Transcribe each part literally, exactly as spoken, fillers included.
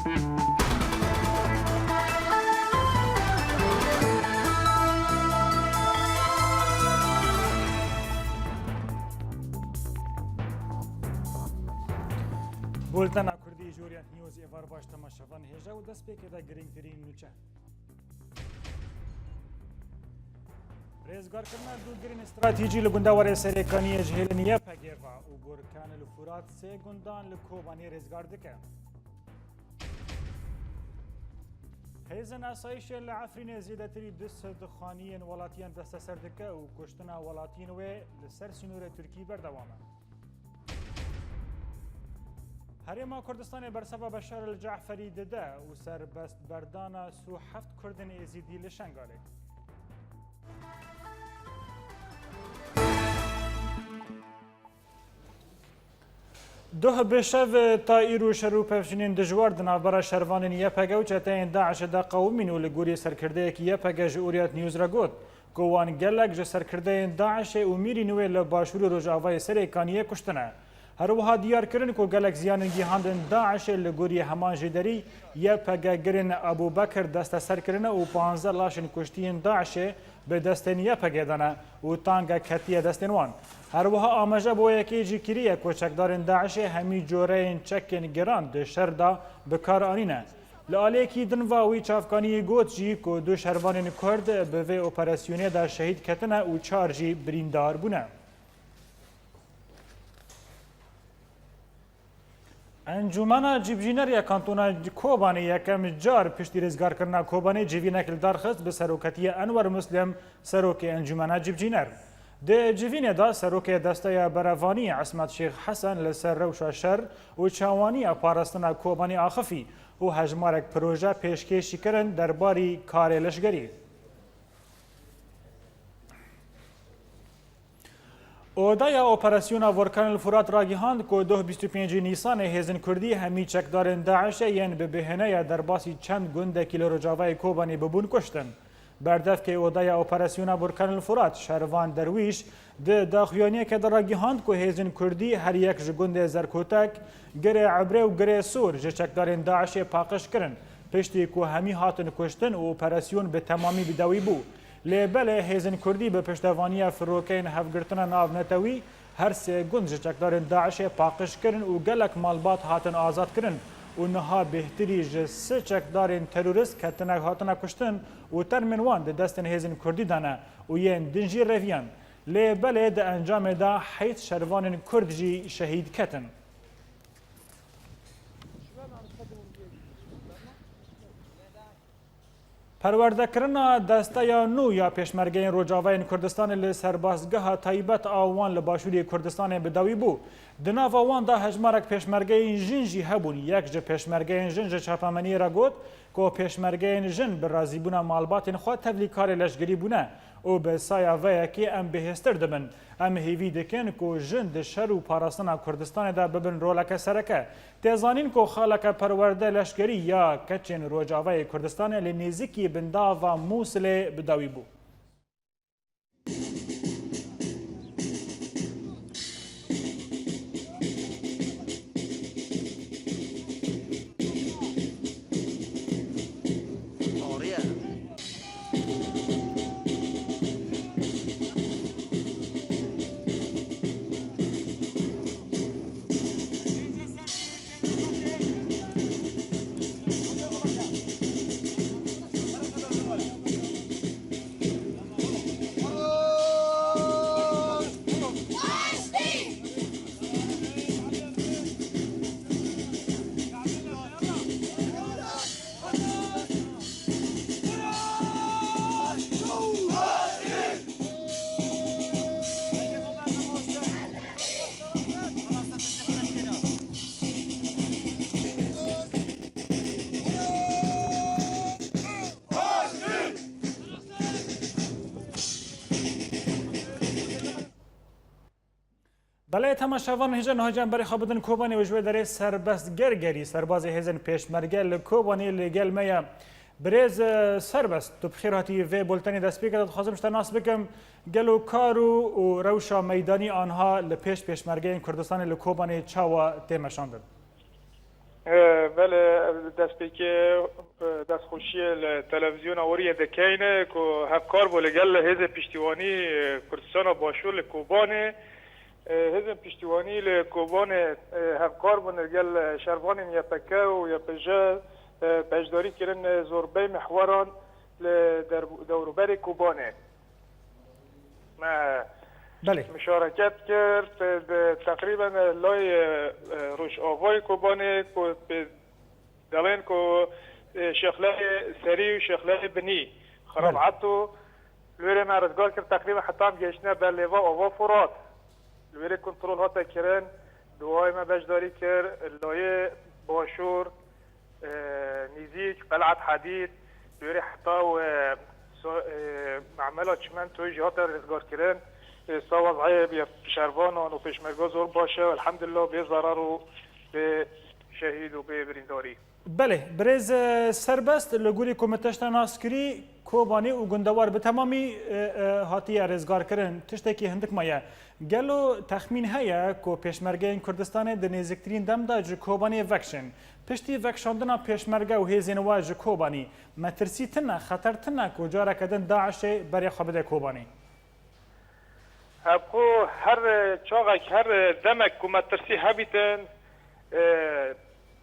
Bultena Kurdî ji Orient News êvar baş temaşevan hêja û destpêkê de girîngtirîn nûçe. Rêzgarkirina du girên stratejî li gunda Warê Serêkaniyê ji hêlên Y P G ve û Burkan el Furat sê gundan li Kobanê rêzgar dike. Hêzên asayişê li Efrînê zêdetirî du sed xaniyên welatiyan desteser dike û kuştina welatiyên wê li ser sînorê Tirkî berdewam e. Herêma Kurdistanê berseva Beşar el Caferî dide û serbestberdana sî û heft Kurdên Êzîdî li Şengalê. Doh bi şev ta îro şer û pevçûnên dijwar di navbera şervanên Y P G û çeteyên DAIŞê de qewimîn û li gorî serkirdeyekî Y P G ji Orient News re got ku wan gelek ji serkirdeyên DAIŞê û mîrîn wê li başûr û rojavayê Serêkaniyê kuştine. Her wiha diyar kirin ku gelek ziyanên gihandin DAIŞê li gorî heman jêderî Y P G girên Ebû Bekir desteser kirine û panzdeh laşên kuştiyên DAIŞê bi destên Y P G de ne û tangek ketiye destên wan. Her wiha amaje bo yekê jî kiriye ku çekdarên DAIŞê hemî coreyên çekên giran di şer de bi kar anîne. Li aliyekî din ve wî çavkaniyê got jî ku du şervanên Kurd bi vê operasyonê de şehîd ketine û çar jî birîndar bûne. Encûmena Cîbicîner ya Kantona Kobanê yekem car piştî rêzgarkirina Kobanê civînek li dar xist bi seroketiya Enwer Muslim, serokê Encûmena Cîbicîner. Di civînê de serokê Desteya Berevaniyê Esmet Şêx Hesen li ser rewşa şer û çawaniya parastina Kobanê axifî û hejmarek proje pêşkêşî kirin derbarî karê leşgerî. Odaya Operasyona Burkan el Furat ragihand ku doh bîst û pêncî Nîsanê hêzên Kurdî hemî çekdarên DAIŞê yên bi bêhneya derbasî çend gundekî li rojavayê Kobanê bibûn kuştin. Berdevkê Odaya Operasyona Burkan el Furat Şervan Derwîş di daxuyaniyeke de ragihand ku hêzên Kurdî her yek ji gundê Zerkotek, Girê Ebrê û Girê Sor ji çekdarên DAIŞê paqij kirin, piştî ku hemî hatin kuştin û operasyon bi temamî bi dawî bû. Lê belê hêzên Kurdî bi piştevaniya firokeyên Hevgirtina Navnetewî her sê gund ji çekdarên DAIŞê paqij kirin û gelek malbat hatin azad kirin û niha bêhtirî ji sê çekdarên terorîst ketine, hatine kuştin û termên wan di destên hêzên Kurdî de ne û yên din jî reviyan. Lê belê di encamê de heyt şervanên Kurd jî şehîd ketin. Perwerdekirina desteya nû ya Pêşmergeyên Rojavayên Kurdistanê li serbazgeha taybet a wan li Başûrê Kurdistanê bi dawî bû. Di nava wan de hejmarek pêşmergeyên jin jî hebûn. Yek ji pêşmergeyên jin ji çapemeniyê re got ku pêşmergeyên jin bi razîbûna malbatên xwe tevlî karê leşgerî bûne û bi saya vê yekê em bihêztir dibin. Em hêvî dikin ku jin di şer û parastina Kurdistanê de bibin roleke sereke. Tê zanîn ku xaleke perwerde leşkerî ya keçên Rojavayê Kurdistanê li nêzîkî bindava Mûsilê bi dawî bû. Belê temaşevan, hêja niha cem berê xwe bidin Kobanê û ji wê derê Serbest Gergerî, serbazê hêzên pêşmerge li Kobanê li gel me ye. Birêz, e, Serbest, tu bi xêr hatî vê bultenê destpêkê de dixwazim ji te nas bikim. Gelo kar û, û rewşa meydanî anha li pêş pêşmergeyên Kurdistanê li Kobanê çawa tê meşandin? E, belê, destpêkê, e, destxweşiyê li televîzyona Oriyê dikeyn ku hevkar bû li gel Hêzên Piştîwanî, e, Kurdistana Başûr li Kobanê. E, Hêzên Piştîwanî li Kobanê, e, hevkar bûn li gel şervanên Y P G û Y P J, e, beşdarî kirin, e, zorbey mihweran li der-, dewrûberê Kobanê. Me Belê. muşareket kir, te-, de-, teqrîben, e, lay, e, e, Rojavayê Kobanê ku pê delên ku, e, şexleyê serî û şexleyê binî xirab Belê. hato li wêrê me rizgar kir, teqrîben heta em gehiştine ber lêva ava Furat. Li wêrê kontrol hate kirin, duayê me beşdarî kir, layê başûr, e, nîzîk, Qel'at Hadîd, li wêrê heta û, e, so-, e, memela çimentoyê jî hate rizgarkirin. E, sawazayê bi şervanan û pêşmerga zor baş e, elhamdulillah bê zarar û bê şehîd û bê birîndarî. Belê, birêz, e, Serbest, li gorî ku min tişta nas kirî, Kobanî û gundewar bi temamî, e, e, hatiye rêzgarkirin. Tiştekî hindik maye. Gelo texmîn heye ku pêşmergeyên Kurdistanê di nêziktirîn dem de ji Kobaniyê vekişin? Piştî vekişandina pêşmerge û hêzên we ji Kobanî, metirsî tune, xeter tune ku careke din DAIŞê berê xwe bide Kobanî? Hebxwe her çaxek, her demek ku metirsî hebîtin, e,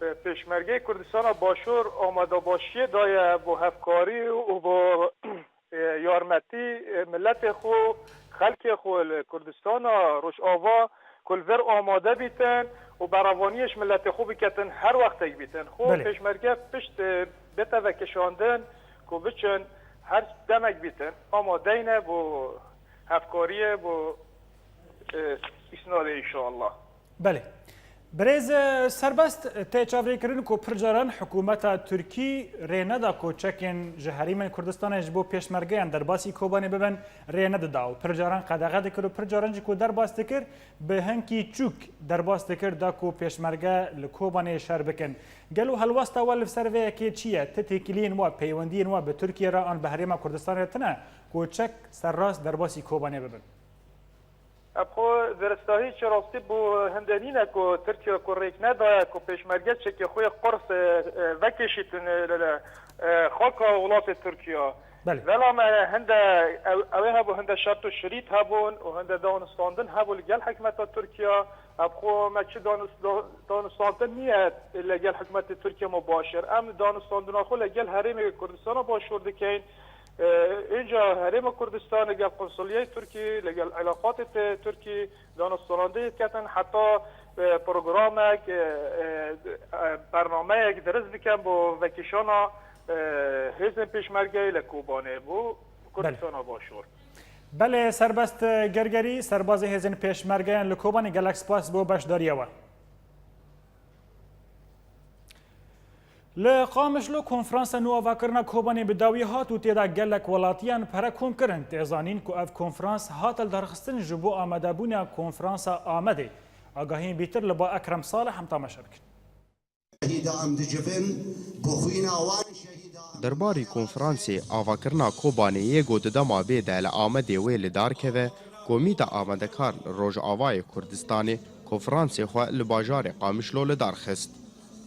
pêşmergeyê Kurdistana Başûr amadebaşiyê daye bo hevkarî û bo, e, yarmetî, e, miletê xwe, xelkê xwe li Kurdistana Rojava ku li vir amade bîtin û berevaniyê ji miletê xwe biketin, her wextek bîtin. Xwe Belê. pêşmerge pişt, e, bête vekişandin ku biçin her demek bîtin, amadeyne bo hevkariyê, bo, e, îsnadê înşallah. Belê. Birêz, e, Serbest, tê çavrêkirin ku pir caran hikûmeta Tirkî rê neda ku çekên ji herêmên Kurdistanê ji bo pêşmergeyan derbasî Kobanê bibin, rê nedida û pir caran qedexe dikir û pir caran jî ku derbas dikir, bi hinkî çûk derbas dikir da ku pêşmerge li Kobanê şer bikin. Gelo helwesta we li ser vê yekê çi ye? Ti têkiliyên we, peywendiyên we bi Tirkiye re an bi Herêma Kurdistanê re tune ku çek serrast derbasî Kobanê bibin? Ebxwe, deristahî çi rastî bû hinde nîne ku Tirkiye ku rêk nedaye ku pêşmerge çekê xwe yê qurs, e, e, vekişîtin, e, li, li, e, xaka welatê Tirkiye. Belê. Vela me hinde ew, ew ê hebû, hinde şert û şirît hebûn û hinde danûstandin hebû li gel hikmeta Tirkiye. Ebxwe me çi danûs-, da-, danûstandin niye li gel hikmetê Tirkiye mubaşir. Em danûstandina xwe li gel herêmê Kurdistana Başûr dikeyn. E, Înca Herêma Kurdistan li gel Konsuliyê Tirkî, li gel îlaqatê te-, Tirkî, danûstandinê diketin, heta, e, programek, e, e, e, bernameyek dirist dikin bo vekişana, e, hêzên pêşmergeyê li Kobanê bo Belê. Kurdistana Başûr. Belê, Serbest Gergerî, serbazê hêzên pêşmergeyan li Kobanê, gelek spas bo beşdariya we. Li Qamişlo konferansa nûavakirina Kobanê bi dawî hat û tê de gelek welatiyan pere kom kirin. Tê zanîn ku ev konferans hat lidarxistin ji bo amadebûna konferansa Amedê. Agahiyên bîtir li ba Ekrem Salih em temaşe bikin. Şehîda em dicivin, bi xwîna wan şehîda em Derbarî konferansê avakirina Kobanê yê ku di dema bê de li Amedê wê li dar keve, Komîta Amadekar li Rojavayê Kurdistanê konferansê xwe li bajarê Qamişlo li dar xist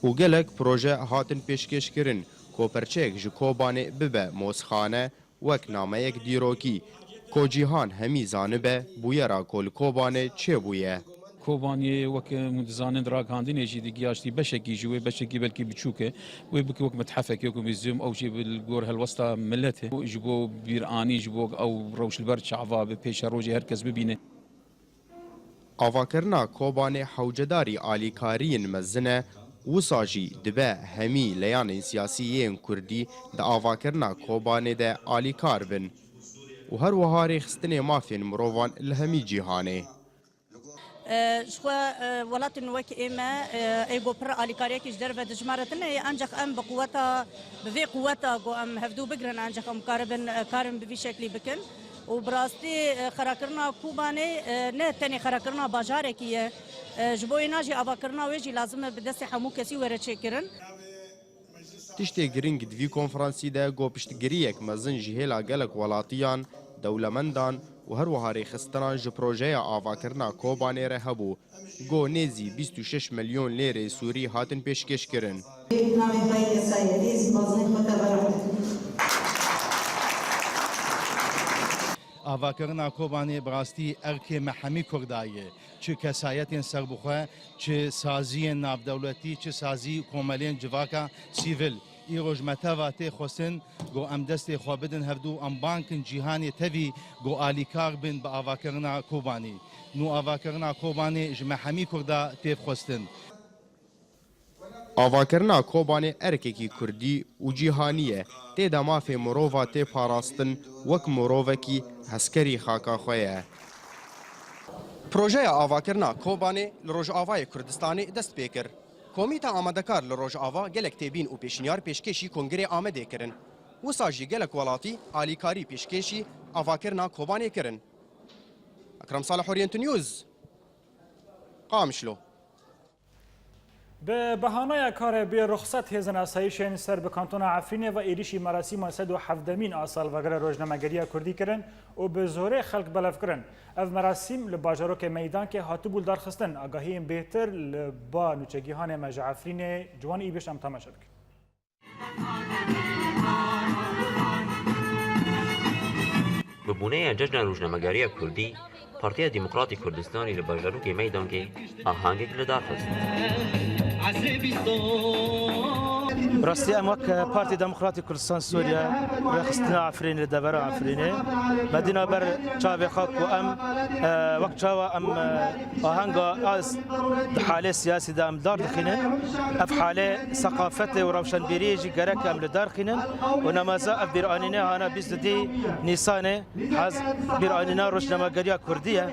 û gelek proje hatin pêşkêşkirin ku perçeyek ji Kobanê bibe mozxane, wek nameyek dîrokî, ku cîhan hemî zanibe bûyera ku li Kobanê çêbûye. Kobaniyê, wek hûn dizanin, di ragihandinê jî di giyaştî beşekî ji wê, beşekî belkî biçûk e, wê bike wek methefekê, wek muzîyum, ew jî bi gor helwesta miletê, ji bo bîranî, ji bo ew rewş li ber çava bi pêşerojê her kes bibîne. Avakirina Kobanê hewcedarî alîkariyên mezin e, wisa jî dibe hemî leyanên siyasî yên kurdî di avakirina Kobanê de alîkar bin û her wiha rêxistinê mafên mirovan li hemî cîhanê. E, ji xwe, e, welatên wek ê me, e, ê ku pir alîkariyekî ji derve dijmar re tune ye, ancaq em bi quweta, bi vê quweta ku em hevdû bigrin, ancaq em karibin, e, karin bi vî şeklî bikin. Û bi rastî, e, xerakirina Kobanê, e, ne tenê xerakirina bajarekî ye. E, ji bo êna jî avakirina wê jî lazim e bi destê hemû kesî were çêkirin. Tiştê girîng di vî konferansî de ku piştgiriyek mezin ji hêla gelek welatiyan, dewlemendan û her wiha rêxistinan ji projeya avakirina Kobanê re hebû, ku nêzî bîst û şeş milyon lêrê Sûrî hatin pêşkêş kirin. Avakirina Kobanê bi rastî erkê me hemî Kurda ye, çi kesayetên serbixwe, çi saziyên navdewletî, çi sazî komelên civaka sivîl. Îro ji me teva tê xwestin ku em destê xwe bidin hevdû, em bang kin cîhanê tevî ku alîkar bin bi avakirina Kobanê. Nû avakirina Kobanê ji me hemî Kurda tê xwestin. Avakirina Kobanê erkekî kurdî û cîhanî ye. Tê de mafê mirova tê parastin, wek mirovekî hezkerî xaka xwe ye. Projeya avakirina Kobanê li Rojavayê Kurdistanê dest pê kir. Komîta amadekar li Rojava gelek têbîn û pêşniyar pêşkêşî Kongrê Amedê kirin. Wisa jî gelek welatî alîkarî pêşkêşî avakirina Kobanê kirin. Ekrem Salih, Orient News, Qamişlo. Bi behanaya karê bê ruxset hêzên asayîşên ser bi Kantona Efrînê ve êrîşî merasîma sed û hevdemîn a salvegera rojnamegeriya kurdî kirin û bi zorê xelk belav kirin. Ev merasîm li bajarokê Meydankê hatibû lidarxistin. Agahiyên bêhtir li ba nûçegihanê me ji Efrînê Ciwan Îbiş em temaşe bikin. Bi bûneya Cejna Rojnamegeriya Kurdî, Partiya Demokratî Kurdistanî li bajarokê Meydankê ahangek li dar xist. Rastî em wek Partî Demokratî Kurdistan Sûriye rêxistina Efrînê li devera Efrînê me dîna ber çavê xwe ku em, e, wek çawa em, e, Ahenga ez di halê siyasî de em dar dixînin. Ev halê seqafetê û rewşenbîriyê jî gerek em li dar xînin û nemaza ev bîranîne hana bîst û dî Nîsanê hez bîranîna rojnamegeriya kurdî ye.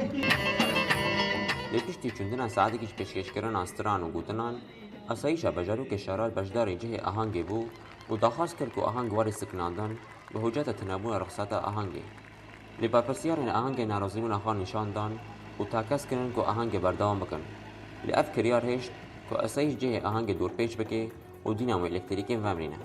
Lê piştî çûndina saetekî ji pêşkêşkirina stiran û gotinan, asayîşa bajarokê Şaral beşdarê cihê ahangê bû û daxwaz kir ku ahang were sekinandin, bi hoceta tunebûna ruxseta ahangê. Lê berpirsyarên ahangê nerazîbûna xwe nîşan dan û tekez kirin ku ahangê berdewam bikin. Lê ev kiryar hêşt ku asayîş cihê ahangê dorpêç bike û dînamo elektrîkê vemrîne.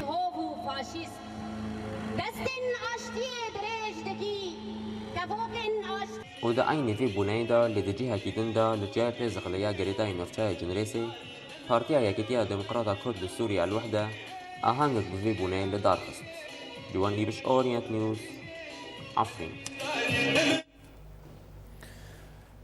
Hov û faşîst. Destên aştiyê dirêj dikî, kevokên aştiyê. Û di eynî vê bûneyê de lê di cihekî din de li cepê zixlê ya girêdayî navçeya Cinrêsê, Partiya Yekîtiya Demokrata Kurd li Sûriye El-Wehde ahengek bi vê bûneyê li dar xist. Ciwan Îbiş, Orient News, Efrîn.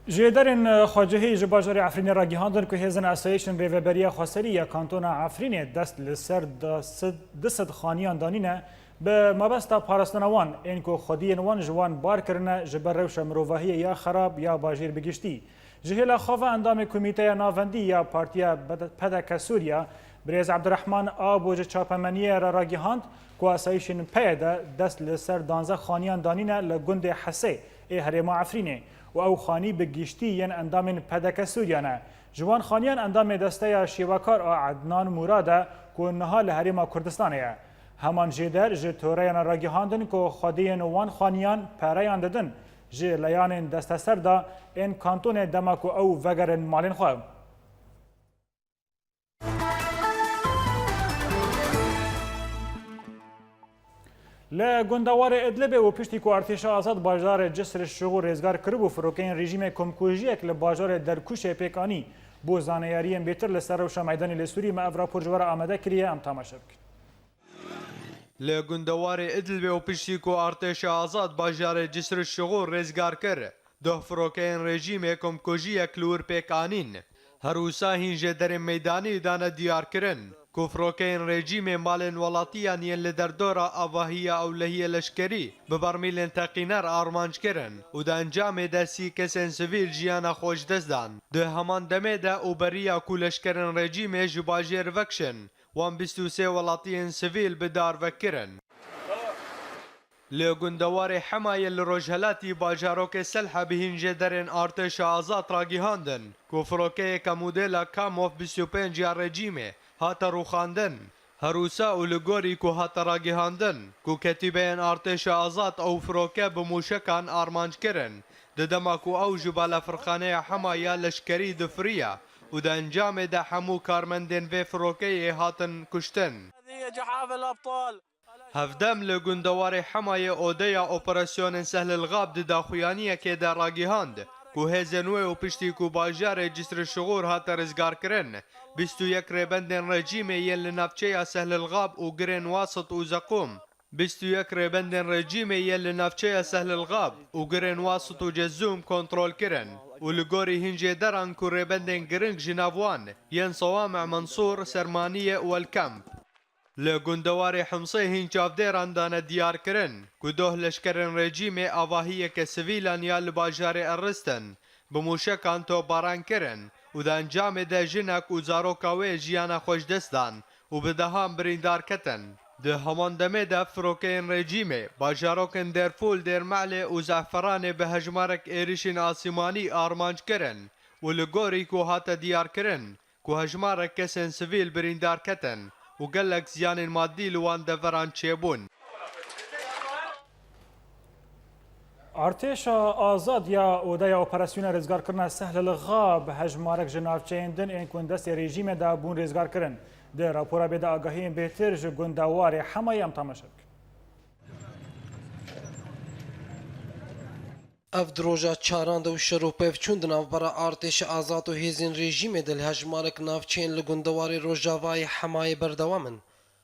Jêderên xwecihî ji bajarê Efrînê ragihandin ku hêzên asayîşên Rêveberiya Xweserî ya Kantona Efrînê dest li ser da sed, du sed xaniyan danîne, bi mebesta parastina wan, ên ku xwediyên wan ji wan bar kirine, ji ber rewşa mirovahiyê ya xerab ya bajêr bi giştî. Ji hêla xwe ve endamê Komîteya Navendî ya Partiya P D K Sûriya, Birêz Ebdirehman Abo ji çapemeniyê re ragihand ku asayîşên peyê de dest li ser danzdeh xaniyan danîne li gundê Hesê ê herêma Efrînê û ew xanî bi giştî yên endamên P D K Sûriya ne. Ji wan xaniyan endamê desteya şêwekar a Ednan Murad e ku niha li Herêma Kurdistanê ye. Heman jêder ji toreyan re ragihandin ku xwediyên wan xaniyan pereyan didin ji leyanên desteser de ên kantonê dema ku ew vegerin malên xwe. Li gundewarê Idlibê û piştî ku Artêşa Azad bajarê Cisr Şixûr rêzgar kiribû, firokeyên rejîmê komkujiyek li bajarê Derkûşê pêk anî. Bo zaneyariyên bêtir li ser rewşa meydanê li Sûrî me ev rapor ji we re amade kiriye, em temaşe bikin. Li gundewarê Idlibê û piştî ku Artêşa Azad bajarê Cisr Şixûr rêzgar kir, Duh firokeyên rejîmê komkujiyek li wir pêk anîn. Her wisa hîn jêderên meydanî dane diyarkirin ku firokeyên rejîmê malên welatiyan yên li derdora avahiya ewlehiyê leşkerî bi bermîlên teqîner armanc kirin û di encamê de sî kesên sivîl jiyana xwe ji dest dan. Di heman demê de û beriya ku leşkerên rejîmê ji bajêr vekişin, wan bîst û sê welatiyên sivîl bi dar vekirin. Li gundewarê Hemayê li rojhelatî bajarokê Selhe bi hîn jêderên artêşa azad ragihandin ku firokeyeke modela Kamov bîst û pênc ya rejîmê hate rûxandin. Her wisa û li gorî ku hate ragihandin ku ketîbeyên artêşa azad ew firoke bi mûşekan armanc kirin, di dema ku ew ji balafirxaneya Hema ya leşkerî difiriya û di encamê de hemû karmendên vê firokeyê hatin kuştin. هذه جحافل الأبطال. Hevdem li gundewarê Hemayê odeya operasyonên Sehlil Xab di daxuyaniyekê de ragihand ku hêzên wê û piştî ku bajarê Cisr Şixûr hate rizgarkirin, bîst û yek rêbendên rejîmê yên li navçeya Sehlil Xab û girên Wasit û Zeqûm, bîst û yek rêbendên rejîmê yên li navçeya Sehlil Xab û girên Wasit û Cezûm kontrol kirin û li gorî hîn jêderan ku rêbendên giring ji nav wan yên Sewamê Mensûr, Sermaniyê û El Kemp. Li gundewarê Himsê hîn çavdêran dane diyarkirin ku doh leşkerên rejîmê avahiyeke sivîlan ya li bajarê Eristin bi mûşekan topbaran kirin û di encamê de jinek û zaroka wê jiyana xwe ji dest dan û bi dehan birîndar ketin. Di heman demê de firokeyên rejîmê bajarokên Dêrfûl, Dêrmehlê û Zeferanê bi hejmarek êrişên asîmanî armanc kirin û li gorî ku hate diyarkirin, ku hejmarek kesên sivîl birîndar ketin û gelek ziyanên madî li wan deveran çêbûn. Artêşa Azad ya Odeya Operasyona Rizgarkirina Sehlil Xab hejmarek ji navçeyên din ên ku di destê rejîmê de bûn rêzgar kirin. Di rapora bê de agahiyên bêhtir ji gundewarê Hemayê em temaşe bikin. Ev di roja çaran de û şer û pevçûn di navbera artêşa azad û hêzên rejîmê de li hejmarek navçeyên li gundewarê rojavayê Hemayê berdewam in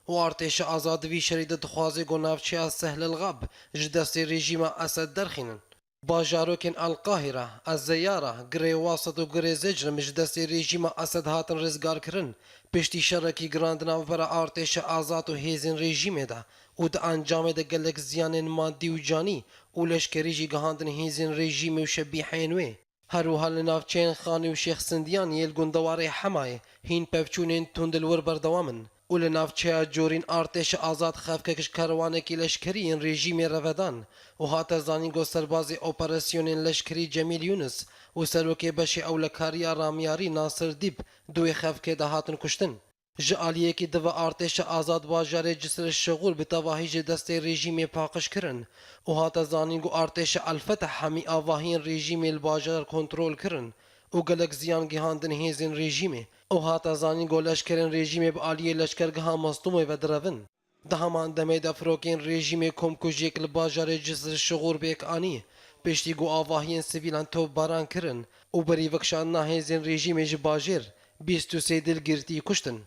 û artêşa azad di vî şerî de dixwaze ku navçeya Sehlel Xab ji destê rejîma Esed derxînin. Bajarokên El Qahira, Ez Zeyara, Girê Wasit û Girê Zecrim ji destê rejîma Esed hatin rizgarkirin, piştî şerekî giran di navbera artêşa azad û hêzên rejîmê de û di encamê de gelek ziyanên madî û canî û leşkerî jî gihandin hêzên rejîmê û şebîheyên wê. Her wiha li navçeyên Xanî û Şêx Sindiyan yê li gundewarê Hemayê hîn pevçûnên tund li wir berdewam in û li navçeya Corîn artêşa azad xefkek ji kerwanekî leşkerî yên rejîmê revedan û hate zanîn ku serbazê operasyonên leşkerî Cemîl Yûnis û serokê beşê ewlekariya ramyarî Nasir Dîp di wê xefkê de hatin kuştin. Ji aliyekî di ve artêşa azad bajarê Cisrê Şixûr bi tevahî ji destê rejîmê paqij kirin û hate zanîn ku artêşa El Feteh hemî avahiyên rejîmê li bajar kontrol kirin û gelek ziyan gihandin hêzên rejîmê û hate zanîn ku leşkerên rejîmê bi aliyê leşkergeha Mestûmê ve direvin. Di heman demê de firokeyên rejîmê komkujiyek li bajarê Cisr Şixûr bi yek anî, piştî ku avahiyên sivîlan topbaran kirin û berî vekişandina hêzên rejîmê ji bajêr, bîst û sê dilgirtî kuştin.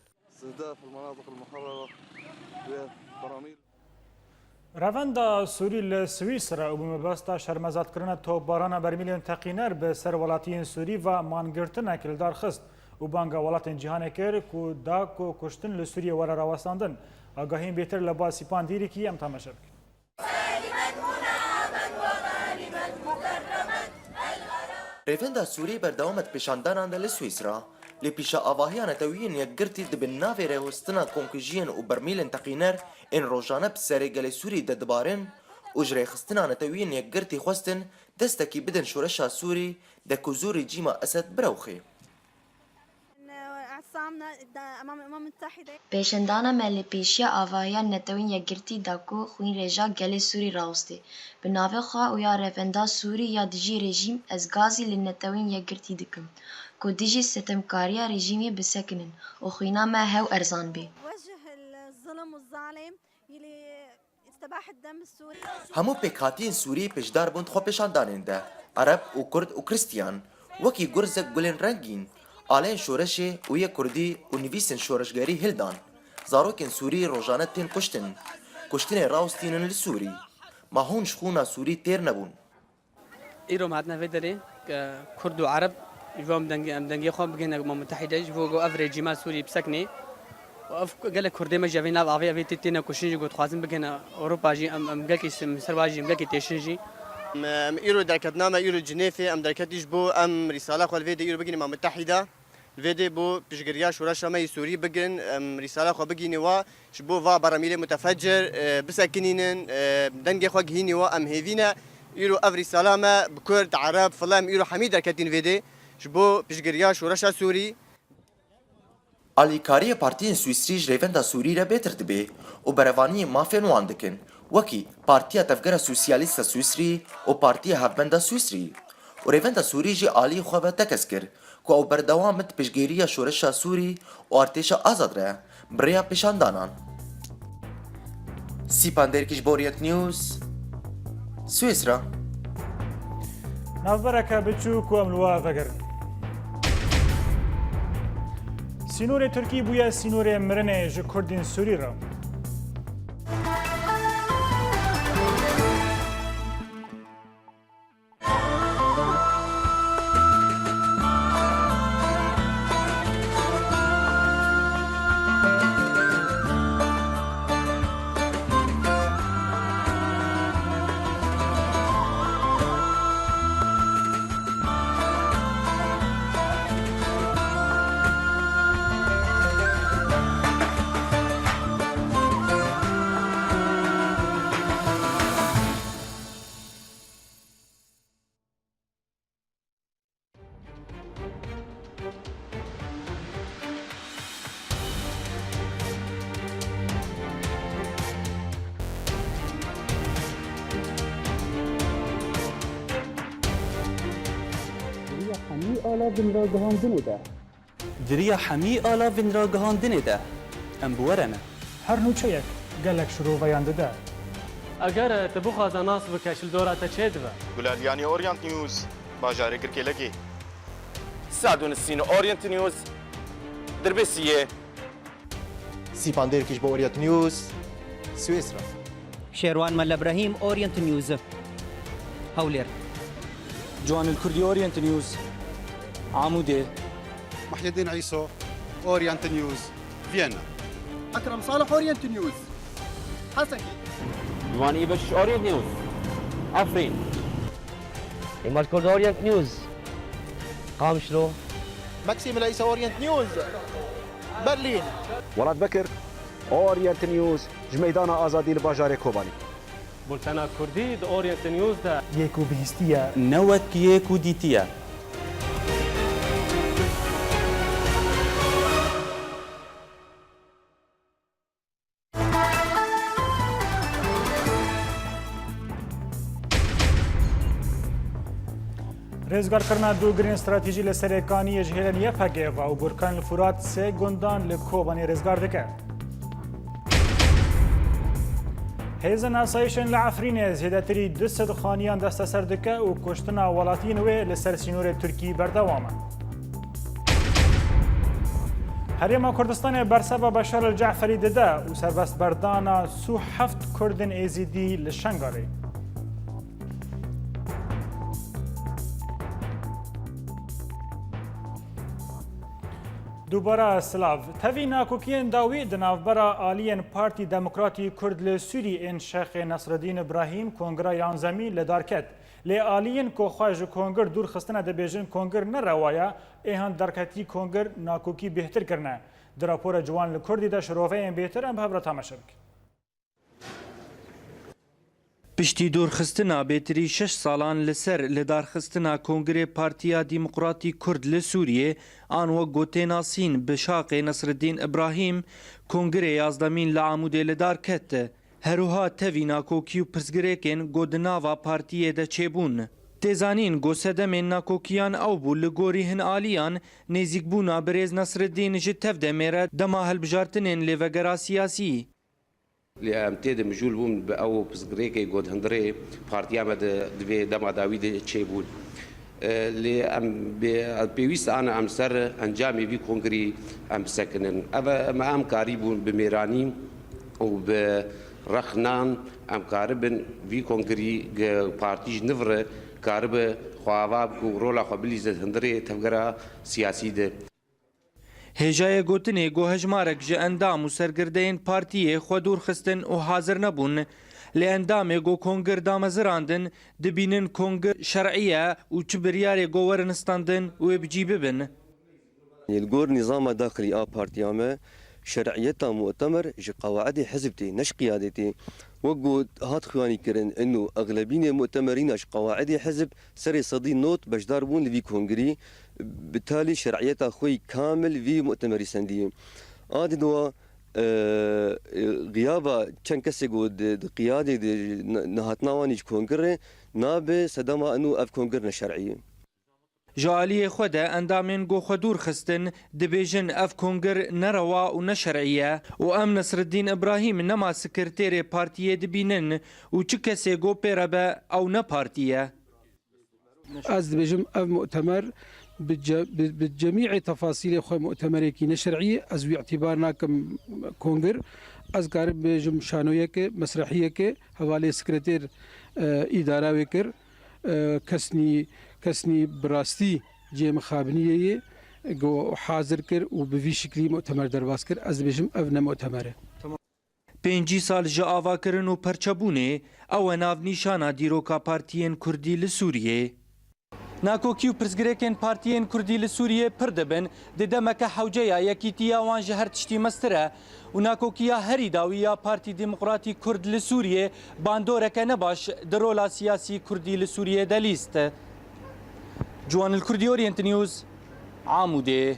استهداف المناطق المحررة ببراميل. Revenda Sûrî li Swîsra û bi mebesta şermezarkirina topbarana bermîlên teqîner bi ser welatiyên Sûrî ve mangirtinek li dar xist û banga welatên cîhanê kir ku da ku kuştin li Sûriyê were rawestandin. Agahiyên bêtir li ba Sîpan Dîrikî em temaşe bikin. Rêvenda Sûrî berdewam e di pêşandanan de li Swîsra. Lê pîşa avahiya Neteweyên Yekgirtî di bin navê rêwestina komkujiyên û bermîlên teqîner ên rojane bi serê gelê Sûrî de dibarin û ji rêxistina Neteweyên Yekgirtî xwestin destekî bidin şoreşa Sûrî de ku zû rejîma Esed birewxê. Pêşendana me li pêşiya avahiya Netewên Yekgirtî da ku xwînrêja gelê Sûrî rawestê. Bi navê xwe û ya revenda Sûrî ya dijî rejîm ez gazî li Netewên Yekgirtî dikim ku dijî sitemkariya rejîmê bisekinin û xwîna me hew erzan bê. Hemû pêkhatiyên Sûrî pêşdar bûn di xwepêşandanên de, Ereb û Kurd û Kristiyan, wekî gurzek gulên rengîn, aleyên şoreşê û yê Kurdî û nivîsên şoreşgerî hildan. Zarokên Sûrî rojane tên kuştin. Kuştinê rawestînin li Sûrî. Ma hûn ji xûna Sûrî têr nebûn. Îro me hatine vê derê, Kurd û Ereb, ji bo em dengê, em dengê xwe bigihine Umem Mutehîde, ji bo ku ev rejîma Sûrî biseknê. Û ev gelek Kurdê me jî evê nav avê, evê tê, têne kuştin jî ku dixwazin bigihine Ewropa jî, em, em gelkî sim-, ser wa jî em gelkî têşin jî. Em, em îro derketina me, îro Cinêfê, em derketî ji bo em rîsala xwe li vê de îro bigihîne Umem Mutehîde. Li vê dê bo piştgiriya şoreşa me yê Sûrî bigin, em rîsala xwe bigihînê wa, ji bo va beramîlê mutefecir, e, bisekinînin, e, dengê xwe gihînê wa, em hêvî ne. Îro ev rîsala me bi Kurd, Ereb, File, em îro hemî derketîn vê dê ji bo piştgiriya şoreşa Sûrî. Alîkariyê partiyên Swîsrî ji rêvenda Sûrî re bêtir dibe û berevaniyê mafên wan dikin, wekî Partiya Tevgera Sosyalîst a Swîsrî û Partiya Hevbenda Swîsrî. Û rêvenda Sûrî jî alî xwe ve tekez kir ku ew berdewam in di piştgiriya şoreşa Sûrî û artêşa azad re bi rêya pêşandanan. Sîpan Dêrkiş bo Orient News, Swîsra. Navbereke biçûk ku em li we vegerin. Sînorê Tirkî bûye sînorê mirinê ji Kurdên Sûrî re. Di riya hemî ala vinragihandinê de. Di riya hemî ala vinragihandinê de em bi we re ne. Her nûçeyek gelek şiroveyan dide. Eger tu bixwaze nas bike, ji li dora te çê dibe. Gulaliyanî Orient News, bajarê Girkêlegê. Sadûnisîn Orient News, Dirbêsiyê. Sîpan Dêrkiş bo Orient News, Swêsra. Şêrwan Melle Brehîm, Orient News, Hewlêr. Ciwanil Kurdî, Orient News, Amûdê. Muhyiddin Îso, Orient News, Viyana. Ekrem Salih, Orient News, Hesekî. Ciwanî Beşiş, Orient News, Efrîn. Îmad Kurd, Orient News, Qamişlo. Meksîm Leysa, Orient News, Berlîn. Welat Bekir, Orient News, ji Meydana Azadî li bajarê Kobanî. Bultena Kurdî di Orient News de. Yê ku bihîstiye. Ne wek yê ku dîtiye. Rêzgarkirina du girên stratejî li Serê Kaniyê ji hêlên Y P G ve û Gurkan li Furat sê gundan li Kobanê rêzgar dike. Hêzên asayişên li Efrînê zêdetirî du sed xaniyan desteser dike û kuştina welatiyên wê li ser sînorê Tirkî berdewam e. Herêma Kurdistanê berseva Beşar el Ceferî dide û serbestberdana sî û heft Kurdên Êzîdî li Şengalê. Dubara silav. Tevî nakokiyên dawî di navbera aliyên Partî Demokratî Kurd li Sûrî ên Şexê Nesreddîn Îbrahîm, Kongira Yanzemî li dar ket. Lê aliyên ku xwe ji Kongir dûr xistine dibêjin Kongir ne rewa ye, êhan derketî Kongir nakokî bêhtir kirine. Di rapora Ciwan li Kurdî de şiroveyên bêhtir em bi hev re temaşe bikin. Piştî dûrxistina bêtirî şeş salan li ser lidarxistina Kongirê Partiya Demokratî Kurd li Sûriyê, an wek ku tê nasîn bi Şaqê Nesreddîn Îbrahîm, Kongirê yazdemîn li Amûdê li dar ket. Herwiha tevî nakokî û pirsgirêkên ku di nava partiyê de çêbûn. Tê zanîn ku sedemên nakokiyan ew bû, li gorî hin aliyan, nêzîkbûna birêz Nesreddîn ji tevdemê re dema hilbijartinên lêvegera siyasî. Lê em tê de mijûl bûn bi ew pirsgirêkê ku di hundirê partiya me de di vê dema dawî de çêbûn. E, lê em bê-, pêwîst ana em ser encamê vî kongirî em bisekinin. Ev e, me em karîbûn bi mêranî û bi rexnan em karibin vî kongirî ge-, partî ji niv re karibe xwe ava bike û rola xwe bilîze di hundirê tevgera siyasî de. Hêjayê gotinê ku hejmarek ji endam û sergirdeyên partiyê xwe dûr xistin û hazir nebûn. Lê endamê ku kongir damezirandin, dibînin kongir şer'î ye û çi biryarê ku werin standin wê bi cî bibin. Li gor nîzama daxilî a partiya me, şer'iyeta mu'temer ji qawaidê hizb tê, ne ji qiyadê tê. Wek ku hat xuyanî kirin, ino exlebînê mu'temerîna ji qawaidê hizb serê sedî nod beşdar bûn li vî kongirî, bi talî şer'iyeta xwe yî kamil vî mu'temerî sendiyê. A di dua, e, e, xiyaba çend kesê ku di, di qiyadê de ne-, nehatina wan ji kongirê nabe sedema ino ev kongir neşer'î ye. Ji aliyê xwe de endamên ku xwe dûr xistin, dibêjin ev kongir nerewa û neşer'î ye û em Nesreddîn Îbrahîm nema sekreterê partiyê dibînin û çi kesê ku pê re be ew ne partî ye. Ez dibêjim ev mu'temer bi ce-, bi, bi cemî'ê tefasîlê xwe mu'temerekî neşer'î ye. Ez wî îtîbar nakim kongir. Ez karim bêjim şanoyeke, mesrehiyeke hevalê sekreter, e, îdara wê kir. E, kesnî, kesnî bi rastî cihê mixabiniyê yê, go hazir kir û bi vî şiklî mu'temer derbas kir. Ez dibêjim ev ne mu'temer e. Pêncî sal ji avakirin û perçebûnê, ew e navnîşana dîroka partiyên kurdî li Sûriyê. Nakokî û pirsgirêkên partiyên kurdî li Sûriyê pir dibin, di demeke hewceya yekîtiya wan ji her tiştî mestir e û nakokiya herî dawî ya Partî Demokratî Kurd li Sûriyê bandoreke nebaş di rola siyasî kurdî li Sûriyê de lîst. Ciwan il Kurdî, Orient News, Amûdê.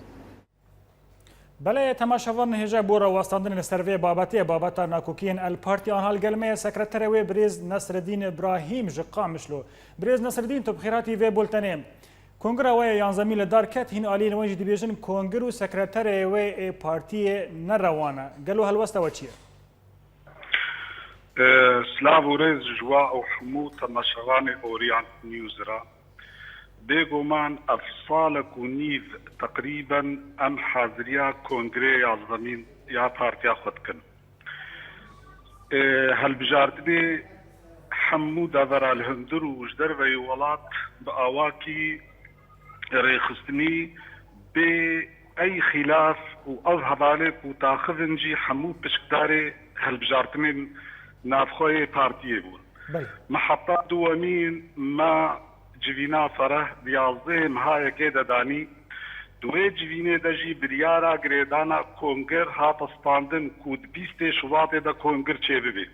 Belê, temaşevan, hêja bo rawestandinê li ser vê babetê, babeta nakokiyên El Partî anha li gel me ye sekreterê wê birêz Nesreddîn Îbrahîm ji Qamişlo. Birêz Nesreddîn, tu bi xêr hatî vê bultenê. Kongira we ya yanzemîn li dar ket, hîn aliyên we jî dibêjin kongir û sekreterê wê ê partiyê ne rewan e. Gelo helwesta we çi ye? E, silav û rêz ji we û hemû temaşevanê Orient News re. Bêguman ev salek û nîv teqrîben em haziriya kongrê yazdemîn ya partiya xwe dikin. E, helbijartinê hemû devera li hundir û ji derveyî welat bi awakî rêxistinî bê ey xîlaf û ev hevalê ku taxivin jî hemû pişkdarê helbijartinên navxweyê partiyê bûn. Belê. Me heta duwemîn me civîna fereh di yazdehê meha yekê de danî. Di wê civînê de jî biryara girêdana kongir hate standin ku di bîstê Şubatê de kongir çêbibe.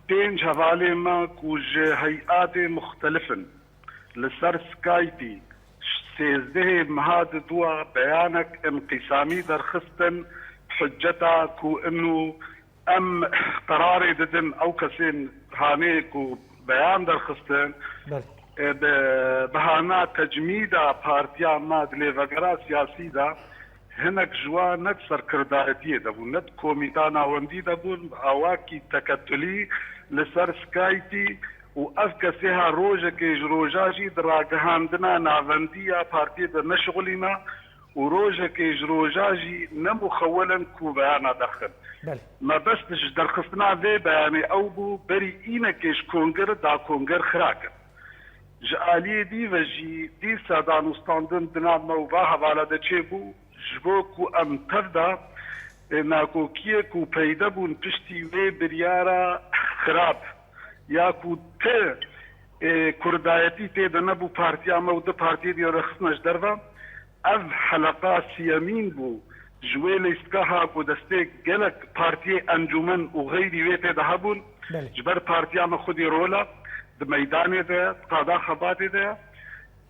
Pênc hevalê me ku ji heyatê muxtelif in, li ser Skypeî sêzdehê meha di dua beyanek înqîsamî derxistin, bi hiceta ku ino em qerarê didin ew kesên hanê ku beyan derxistin, Belê. e, bi bihana tecmîda partiya me di lêvegera siyasî de, hinek ji wan ne di serkirdaretiyê de bûn, ne di komîta navendî de bûn, bi awakî teketulî li ser Skypeî û ev kesê ha rojekê ji roja jî di ragihandina navendî ya partiyê de neşixulîna û rojekê ji roja jî ne muxewil in ku beyana derxin. Belê. Mebest ji derxistina vê beyanê ew bû, berî înekê ji kongir da kongir xira kir. Ji aliyê dî ve jî dîsa danûstandin di nav me û va hevala de çêbû, ji bo ku em tev de, e, nakokiyê ku peyde bûn piştî wê biryara xirab ya ku ti, e, kurdayetî tê de nebû partiya me û di partiyê dî rêxistine ji derve. Ev heleqa siyemîn bû ji wê lîstgeha ku destê gelek partiyê encûmen û xeyrî wê tê de hebûn. Belê. Ji ber partiya me xwedî rol e di meydanê de, di qada xebatê de.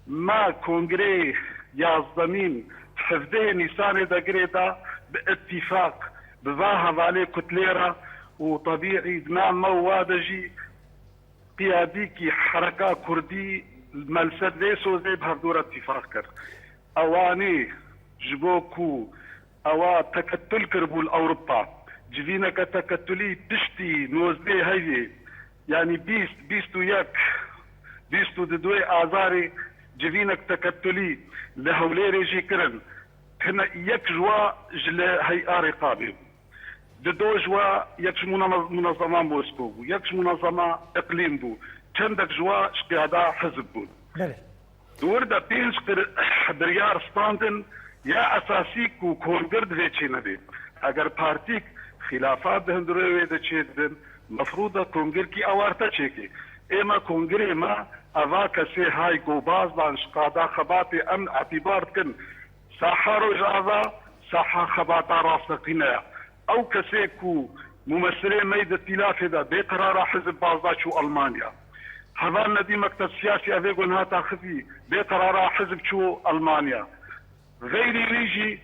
Me kongreyê yazdemîn hevdehê Nîsanê de girê da bi îtîfaq, bi va hevalê kutlê re û tebîî di nav me û wa de jî qiyadîkî hereka kurdî me li ser vê sozê bi hevdû re îtîfaq kir. Ewanî ji bo ku ewa teketul kiribû li Ewropa, civîneke teketulî piştî nozdeh heyvê, yanî bîst, bîst û yek, bîst û du Azarê civînek teketulî li Hewlêrê jî kirin. Hine yek ji wa ji li Hey'a Rêqabê bû. Dido ji wa yek ji munema-, munezema Mosko bû, yek ji munezema Iqlîm bû, çendek ji wa ji qiyada hizb bûn. Belê. Di wir de pênc qir-, biryar standin ya esasî ku kongir divê çênebê. Eger partîk xilafat di hundirê wê de çêdibin, mefrûd e kongirkî awarte çêkê. Ême kongirê me eva kesê hay ku baz dan ji qada xebatê em îtîbar dikin. Saha Rojava, saha xebata rasteqîne ye. Ew kesê ku mumesilê me yê di tîlafê de bê qerara hizb bazda çû Almanya. Heval Nedî mekteb siyasî evê ku niha taxivî bê qerara hizb çû Almanya. Xeyrî wî jî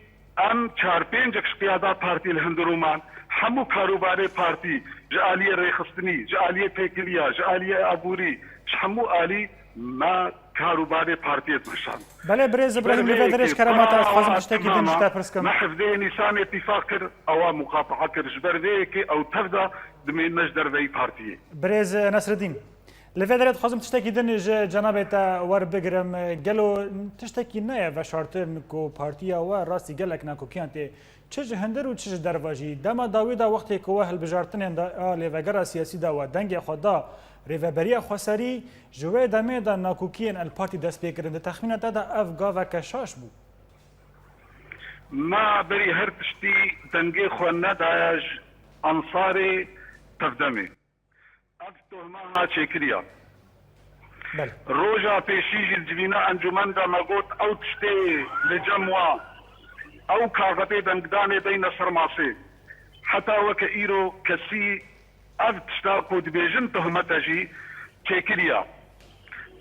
em çar pêncek ji qiyada partî li hundir û man, hemû karûbarê partî, ji aliyê rêxistinî, ji aliyê têkiliya, ji aliyê aborî, ji hemû alî me karûbarê partiyê dikişand. Belê birêz Îbrahîm, li vê derê ji kerema te ez dixwazim tiştekî din ji te pirs kim. Me hevdeyê Nîsanê tîfaq kir, ewa muqataa kir. Ji ber vê yekê ew tev da dimênme ji derveyî partiyê. Birêz Nesredîn, li vê derê dixwazim tiştekî din ji cenabê te werbigirim. Gelo tiştekî neye veşartin ku partiya we rastî gelek nakokiyan tê? Çi ji hundir û çi ji derve jî. Dema dawî de wextê ku we hilbijartinên de a lêvegera siyasî de we dengê xwe da Rêveberiya Xweserî, ji wê demê de nakokiyên El Partî dest pê kirin. Di texmîna te de ev gaveke şaş bû? Me berî her tiştî dengê xwe nedaye ji ensarê tevdemê. Ev tohma ha çêkiriya. Belê. Roja pêşî jî di civîna encûmen de me got, ew tiştê li cem wa, ew kaxetê dengdanê deyne ser masê. Heta weke îro kesî ev tişta ku dibêjin tohmet e jî çêkiriya.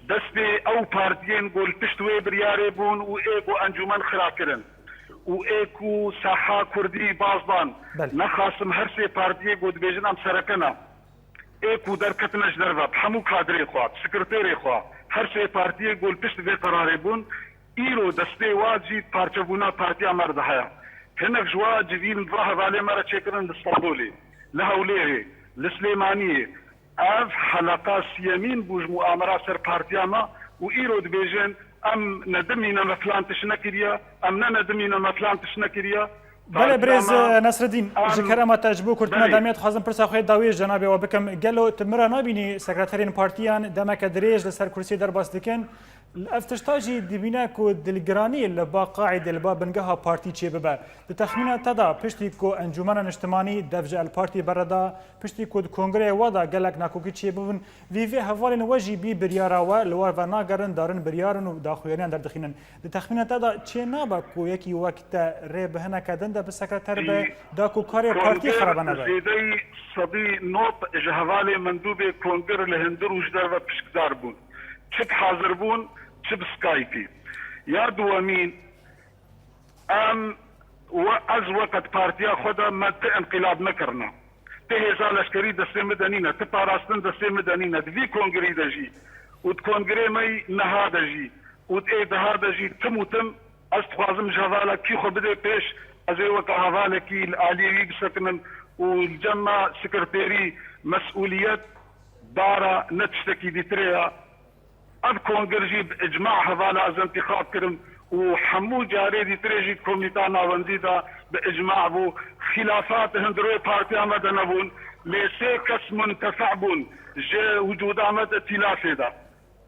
Destê ew partiyên ku li pişt wê biryarê bûn û ê ku encûmen xira kirin û ê ku saha kurdî baz dan, Belê. Nexasim her sê partiyê ku dibêjin em sereke ne. Ê ku derketine ji derve, bi hemû kadrê xwe, bi sekreterê xwe, her sê partiyê ku li pişt vê qerarê bûn, îro destê wa jî parçebûna partiya me re de heye. Hinek ji wa civîn va hevalê me re çêkirin li Stenbolê, li Hewlêrê, li Silêmaniyê. Ev heleqa siyemîn bû ji muamera ser partiya me û îro dibêjin, em nedimîne me filan tişt nekiriye, em ne nedimîne me filan tişt nekiriye. Belê birêz Nesredîn, ji kerema te, ji bo kurtina demê dixwazim pirsa xwe yê dawiyê ji cenabê we bikim. Gelo tu min re nabînî sekreterên partiyan demeke dirêj li ser kursiyê derbas dikin? Ev tişta jî dibîne ku dilgiranî li ba qaîdê, li ba bingeha partî çêbibe. Di texmîna te de piştî ku Encûmena Niştimanî dev ji El Partî bereda, piştî ku di kongreyê we de gelek nakokî çêbibin, vî vê hevalên we jî bî biryara we li we venagerin, darin biryarin û daxuyaniyan derdixînin. Di texmîna te de çê nabe ku yekî wek te rê bi hineke din de bi sekreter be, da ku karê partî xerabe nebe? Zêdeyî sedî nod ji hevalê mendûbê kongir li hundir û ji derve pişkdar bûn. Çi bi hazir bûn, çi bi Skypeî. Ya duwemîn, em we, ez weke di partiya xwe de me ti enqilab nekirine. Ti hêza leşkerî destê min de nîne, ti parastin destê min de nîne. Di vî kongirî de jî û di kongirê me yî niha de jî û di ê diha de jî tim û tim ez dixwazim ji hevala kî xwe bidê pêş, ez ê weke hevalekî li aliyê wî bisekinim û li cem me sekreterî mesûliyet dara, ne tiştekî dîtirê ye. Ev kongir jî bi icma hevala ez intixab kirim û hemû carê dîtirê jî di komîta navendî de bi icma bû. Xîlafat hundirê partiya me de nebûn, lê sê kes muntefe bûn ji wicûda me di îtîlafê de.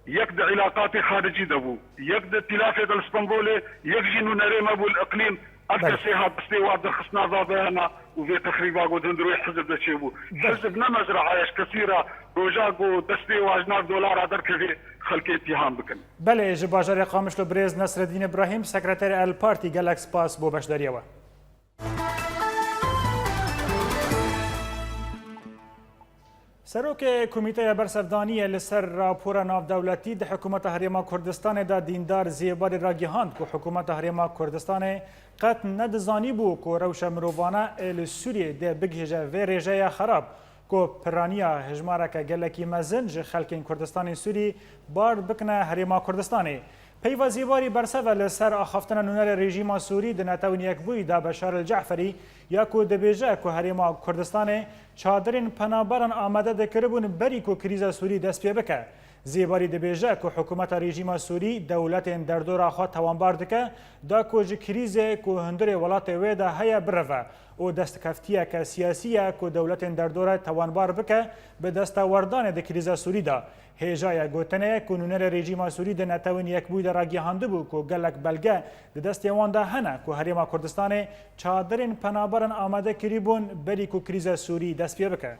Yek di îlaqatê xaricî de bû, yek di îtîlafê de li Stenbolê, yek jî nûnerê me bû li îqlîm. Ev Belê. Kesê hat destê wa derxistina va beyana û vê texrîba ku di hundirê hizb de çêbû. Belê. Hizb ne mezraa ye ji kesî re, roja ku destê wa ji nav dolara derkevê, xelkê îtîham bikin. Belê, ji bajarê Qamişlo birêz Nesredîn Îbrahîm, sekreterê El Partî, gelek spas bo beşdariya we. Serokê Komîteya Bersevdaniyê li ser rapora navdewletî di Hikûmeta Herêma Kurdistanê de Dîndar Zêbarî ragihand ku Hikûmeta Herêma Kurdistanê qet nedizanîbû ku rewşa mirovane ê li Sûriyê dê bigihêje vê rêjeya xerab ku piraniya hejmareke gelekî mezin ji xelkên Kurdistanê Sûrî bar bikine Herêma Kurdistanê. Peyva Zêbarî bersiv e li ser axaftina nûnerê rejîma Sûrî di Netewên Yekbûyî de Beşar El Ceferî ya ku dibêje ku Herêma Kurdistanê çadirên penaberan amade dikiribûn berî ku krîza Sûrî dest pê bike. Zêbarî dibêje ku hikûmeta rejîma Sûrî dewletên derdora xwe tawanbar dike, da ku ji krîzê ku hundirê welatê wê de heye bireve û destkeftiyeke siyasî ye ku dewletên derdora tawanbar bike bi destewerdanê di krîza Sûrî de. Hêjaya gotinê ye ku nûnerê rejîma Sûrî di Netewên Yekbûyî de ragihandibû ku gelek belge di destê wan de hene ku Herêma Kurdistanê çadirên penaberan amade kirîbûn berî ku krîza Sûrî dest pê bike.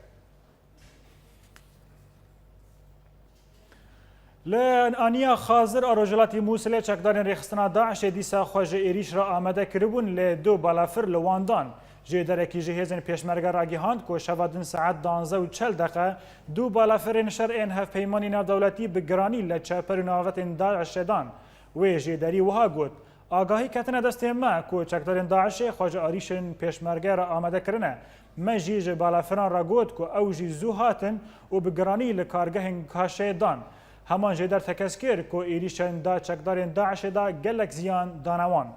Li aniya Xazir a rojhilatî Mûsilê çekdarên rêxistina DAIŞê dîsa xwe ji êrîş re amade kiribûn, lê du balafir li wan dan. Jêderekî ji hêzên pêşmerge ragihand ku şeva din saet danzdeh û çel deqe du balafirên şer ên hevpeymanî navdewletî bi giranî li çeper û navetên DAIŞê dan. Wê jêderî wiha got, Agahî ketine destê me ku çekdarên DAIŞê xwe ji arîşên pêşmerge re amade kirine. Me jî ji balafiran re got ku ew jî zû hatin û bi giranî li kargehên kaşê dan. Heman jêder tekez kir ku êrîşên da çekdarên DAIŞê de gelek ziyan dane wan.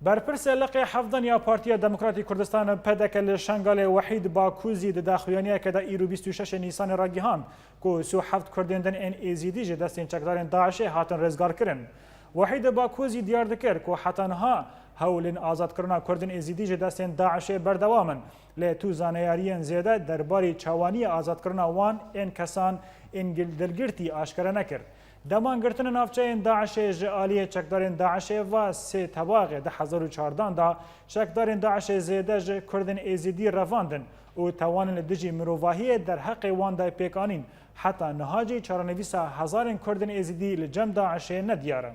Berpirsê leqê hevdan ya Partiya Demokratî Kurdistan, P D K, li Şengalê Wehîd Bakûzî di daxuyaniyeke de îro bîst û şeş Nîsanê ragihand ku sî û heft Kurdên din ên Êzîdî ji destên çekdarên DAIŞê hatin rêzgar kirin. Wehîd Bakûzî diyar dikir ku heta niha hewlên azadkirina Kurdên Êzîdî ji destên DAIŞê berdewam in, lê tu zaneyariyên zêde derbarê çawaniyê azadkirina wan ên kesan ên gil-, dilgirtî aşkere nekir. Dema girtina navçeyên DAIŞê ji aliyê çekdarên DAIŞê ve sê Tebaxê du hezar û çardan de, çekdarên DAIŞê zêde ji Kurdên Êzîdî revandin û tawanên li dijî mirovahiyê derheqê wan de pêk anîn. Heta niha jî çarenivîsa hezarên Kurdên Êzîdî li cem DAIŞê nediyar e.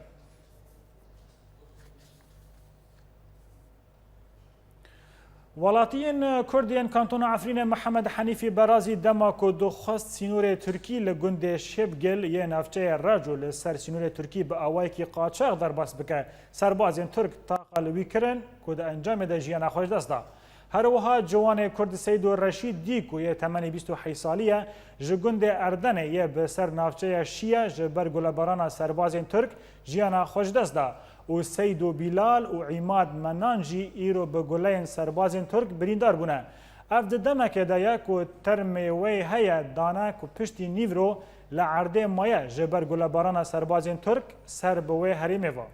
Welatiyên Kurd yên Kantona Efrînê Mihemed Henîfî Berazî dema ku dixwest sînorê Tirkî li gundê Şêbgil yê navçeyê Reco li ser sînorê Tirkî bi awayekî qaçax derbas bike, serbazên Tirk taxa li wî kirin ku di encamê de jiyana xwe ji dest da. Her wiha ciwanê Kurd Seydo Reşîd Dî ku yê temenê bîst û heyt salî ye, ji gundê Erdenê yê bi ser navçeya Şiye ji ber gulebarana serbazên Tirk jiyana xwe ji dest da. û Seydo Bîlal û Îmad Menan jî îro bi guleyên serbazên Tirk birîndar bûne. Ev di demekê de ye ku termê wê heye dane ku piştî nîvro li erdê maye ji ber gulebarana serbazên Tirk ser bi wê herêmê ve.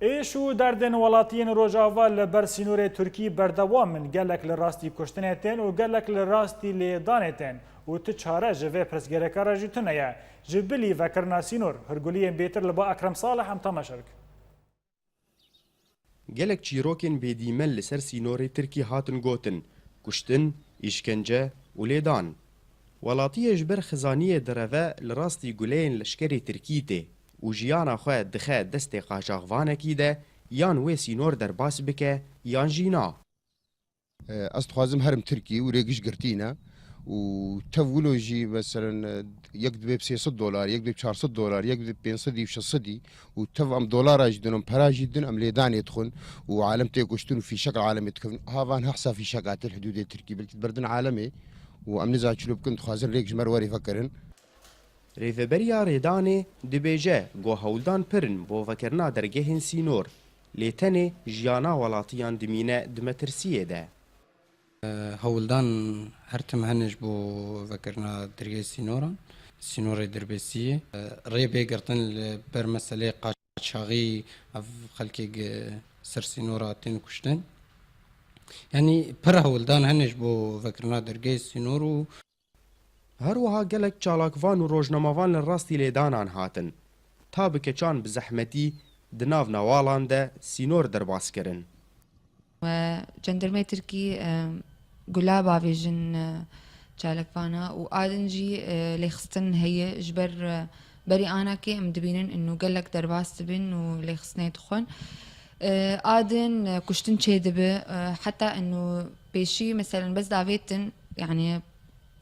Êş û derdên welatiyên Rojava li ber sînorê Tirkî berdewam in. Gelek li rastî kuştinê tên û gelek li rastî lêdanê tên û ti çare ji vê pirsgirêke re jî tune ye. Ji bilî vekirina sînor, hûrguliyên bêtir li ba Ekrem Salih em temaşe bikin. Gelek çîrokên bêdîmen li ser sînorê Tirkî hatin gotin, kuştin, îşkence û lêdan. Welatiyê ji ber xizaniyê direve li rastî guleyên leşkerê Tirkî tê û jiyana xwe dixe destê qaçaxvanekî de yan wê sînor derbas bike yan jî na. Ez dixwazim herim Tirkî û rêgiş girtî ne û tev wilo jî, meselen, yek dibê bi sê sed dolar, yek dibê bi çar sed dolar, yek dibê bi pênc sed û şeş sed û tev em dolara jî din, em pera jî din, em lêdanê dixwin û alem tê kuştin û fîşek alemê dikevin. Ha van hehsa fîşeka tê li hidûdê Tirkî, belkî berdin alemê û em niza çilo bikin, dixwazin rêk ji me re werê vekirin. Rêveberiya Rêdanê dibêje ku hewldan pir in bo vekirina dergehên sînor, lê tenê jiyana welatiyan dimîne di metirsiyê de. Hewldan her tim hene ji bo vekirina dergehê sînoran, sînorê derbêsiyê. Rê bê girtin li ber meseleyê qaçaxî, ev xelkê gi-, ser sînora tên kuştin. Yanî pir hewldan hene ji bo vekirina dergehê sînor û Her wiha gelek çalakvan û rojnamevan li rastî lêdanan hatin. Ta bi keçan bi zehmetî di nav nawalan de sînor derbas kirin. Cendermê Tirkî, e, gula bavêjin, e, çalakvana û a din jî, e, lêxistin heye. Ji ber, e, berî anakê em dibînin inu gelek derbas dibin û lêxistinê dixwin. E, a din, e, kuştin çêdibe, e, heta inu pêşî, meselen, bes davêtin, yani,